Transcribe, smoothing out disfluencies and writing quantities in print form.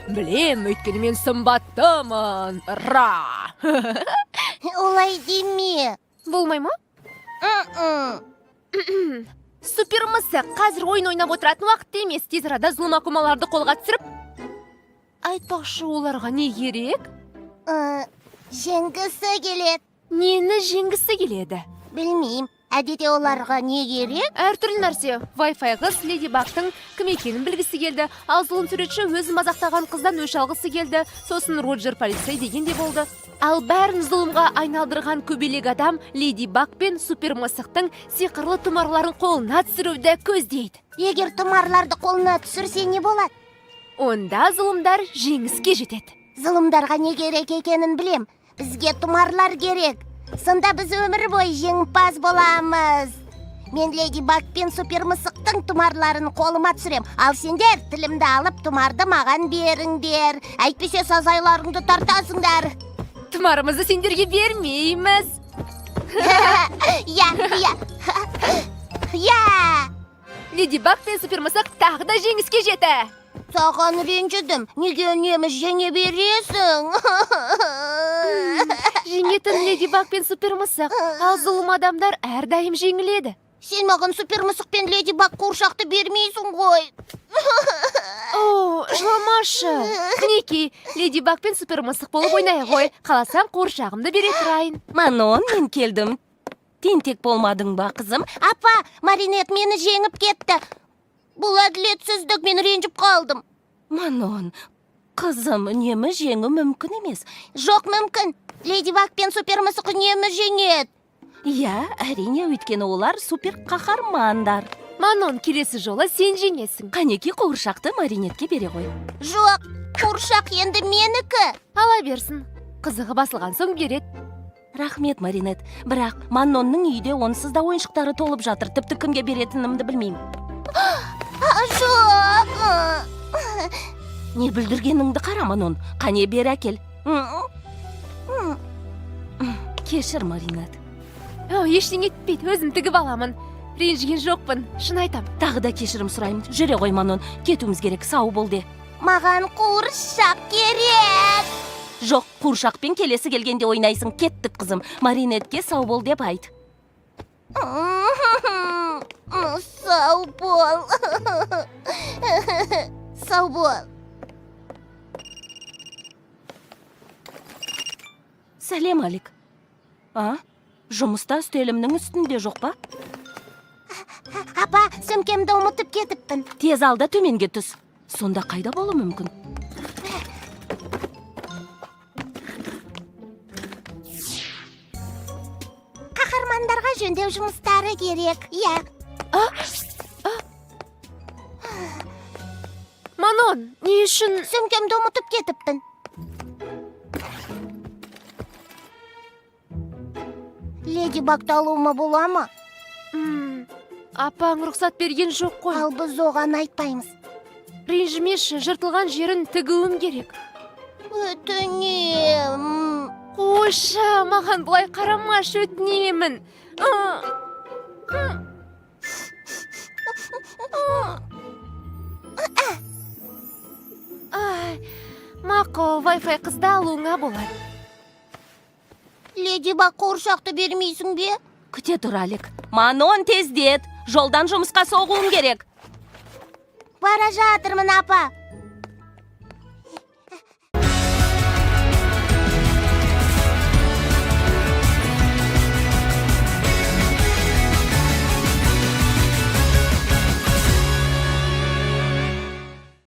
Білем, өйткені мен сымбаттымын. Ра! Олай деме. Болмай ма? М-м. Супер мысық, қазір ойын ойнап отыратын уақыт емес. Тез арада зұлым акумаларды қолға түсіріп. Айтпақшы, оларға не керек? Жеңгісі келеді. Нені жеңгісі келеді? Білмеймін. Әдетте оларға не керек? Әртүрлі нәрсе. Wi-Fi қыз Леди Багтың кім екенін білгісі келді. Ал зұлым суретші өзін мазақтаған қыздан өш алғысы келді. Сосын Роджер полицей деген де болды. Ал бәрін зұлымға айналдырған көбелек адам Леди Баг пен супер мысықтың сиқырлы тұмарларын қолына түсіруді көздейді. Егер тұмарларды қолына түсірсе не болады? Онда зұлымдар жеңіске жетеді. Зұлымдарға не керек екенін білем. Бізге тұмарлар керек. Сонда біз өмір бойы жеңімпаз боламыз. Мен Леди Баг пен супер мысықтың тұмарларын қолыма түсірем. Ал сендер тілімді алып тұмарды маған беріңдер. Әйтпесе сазайларыңды тартасыңдар. Тұмарымызды сендерге бермейміз. Я, я. Я. Леди Баг пен супер мысық тағы да жеңіске жетті. Саған ренжідім. Неге үнемі жеңе бересің? Жеңетін Леди Баг пен супер мысық, ал зұлым адамдар әрдайым жеңіледі. Сен маған супер мысық пен Леди Баг қуыршақты бермейсің ғой. О, жыламашы. Мінекей, Леди Баг пен супер мысық болып ойнай ғой. Қаласаң қуыршағымды бере тұрайын. Манон, мен келдім. Тентек болмадың ба, қызым? Апа, Маринет мені жеңіп кетті. Бұл әділетсіздік, мен ренжіп қалдым. Манон, қызым, үнемі жеңу мүмкін емес. Жоқ мүмкін. Леди Баг пен супер мысық үнемі жеңеді. Иә, әрине, өйткені олар супер қаһармандар. Манон, келесі жолы сен жеңесің. Қанеки, қуыршақты Маринетке бере ғой. Жоқ, қуыршақ енді менікі. Ала берсін. Қызығы басылған соң береді. Рахмет, Маринет. Бірақ Манонның үйде онсыз да ойыншықтары толып жатыр. Тіпті кімге беретінімді білмеймін. Жоқ. Не бүлдіргеніңді қара, Манон. Қане, бері әкел. Кешір, Маринет. О, ештеңе етпейді, өзім тігіп аламын. Ренжіген жоқпын, шын айтам. Тағы да кешірім сұраймын. Жүре ғой, Манон. Кетуіміз керек. Сау бол де. Маған қуыршақ керек. Жоқ, қуыршақпен келесі келгенде ойнайсың. Кеттік, қызым. Маринетке сау бол деп айт. Сау бол. Сау бол. Сәлем, Алик. А? Жұмыста үстелімнің үстінде жоқ па? Апа, сөмкемді ұмытып кетіппін. Тез ал да төменге түс. Сонда қайда болуы мүмкін? Қаһармандарға жөндеу жұмыстары керек. Иә. Манон, не үшін... Сөмкемді ұмытып кетіппін. Леди Багты алуыма бола ма? Апаң рұқсат берген жоқ қой. Ал біз оған айтпаймыз. Ренжімеші, жыртылған жерін тігуім керек. Өтінемін. Қойшы, маған бұлай қарамашы, өтінемін. Ай, мақұл, Wi-Fi қызды алуыңа болады. Леди Баг қуыршақты бермейсің бе? Күте тұр, Алик. Манон, тездет. Жолдан жұмысқа соғуым керек. Бара жатырмын, апа.